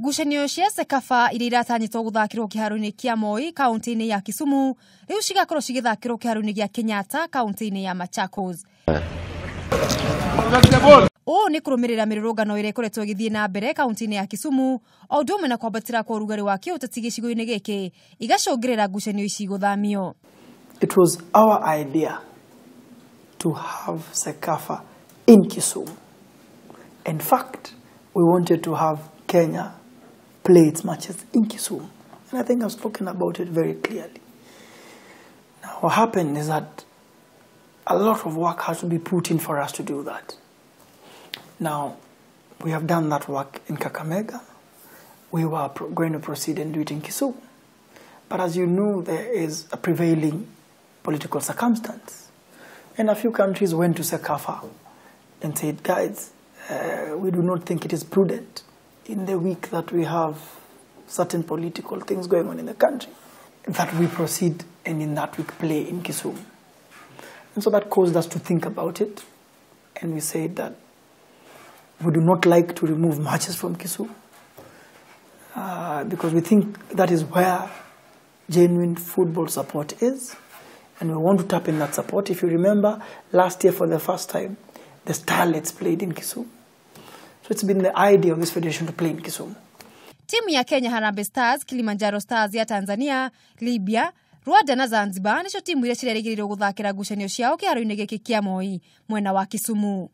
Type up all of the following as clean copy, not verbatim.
Ngucanio cia CECAFA iria iratanyĩtwo gũthakĩrwo kĩharo-inĩ kĩa Moi kaunti-inĩ ya Kisumu rĩu cigakorwo cigĩthakĩrwo kĩharo-inĩ gĩa Kenyatta kaunti-inĩ ya Machakos. Ũũ nĩ kũrũmĩrĩra mĩrũrũngano ĩrĩa ĩkoretwo ĩgĩthiĩ na mbere kaunti-inĩ ya Kisumu o ũndũ ũmwe na kwambatĩra kwa ũrugarĩ wa kĩũteti gĩcigo-inĩ gĩkĩ igacũngĩrĩra ngucanio ici gũthamio. It was our idea to have CECAFA in Kisumu. In fact, we wanted to have Kenya play its matches in Kisumu. And I think I've spoken about it very clearly. Now, what happened is that a lot of work has to be put in for us to do that. Now, we have done that work in Kakamega. We were going to proceed and do it in Kisumu. But as you know, there is a prevailing political circumstance. And a few countries went to CECAFA and said, guys, we do not think it is prudent in the week that we have certain political things going on in the country, that we proceed and in that week play in Kisumu. And so that caused us to think about it. And we said that we do not like to remove matches from Kisumu because we think that is where genuine football support is. And we want to tap in that support. If you remember, last year for the first time, the Starlets played in Kisumu. So it's been the idea of this federation to play in Kisumu. Timu ya Kenya Harambee Stars, Kilimanjaro Stars ya Tanzania, Libya, Rwanda na Zanzibar nicio timu iria cirerĩgĩrĩirwo gũthakĩra ngucanio ciao kĩharo-inĩ gĩkĩ kĩa Moi mwena wa Kisumu.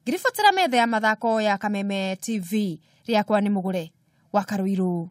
Ngĩribotera metha ya mathako ya Kameme TV, rĩakwa nĩ Mũgũre wa Karũirũ.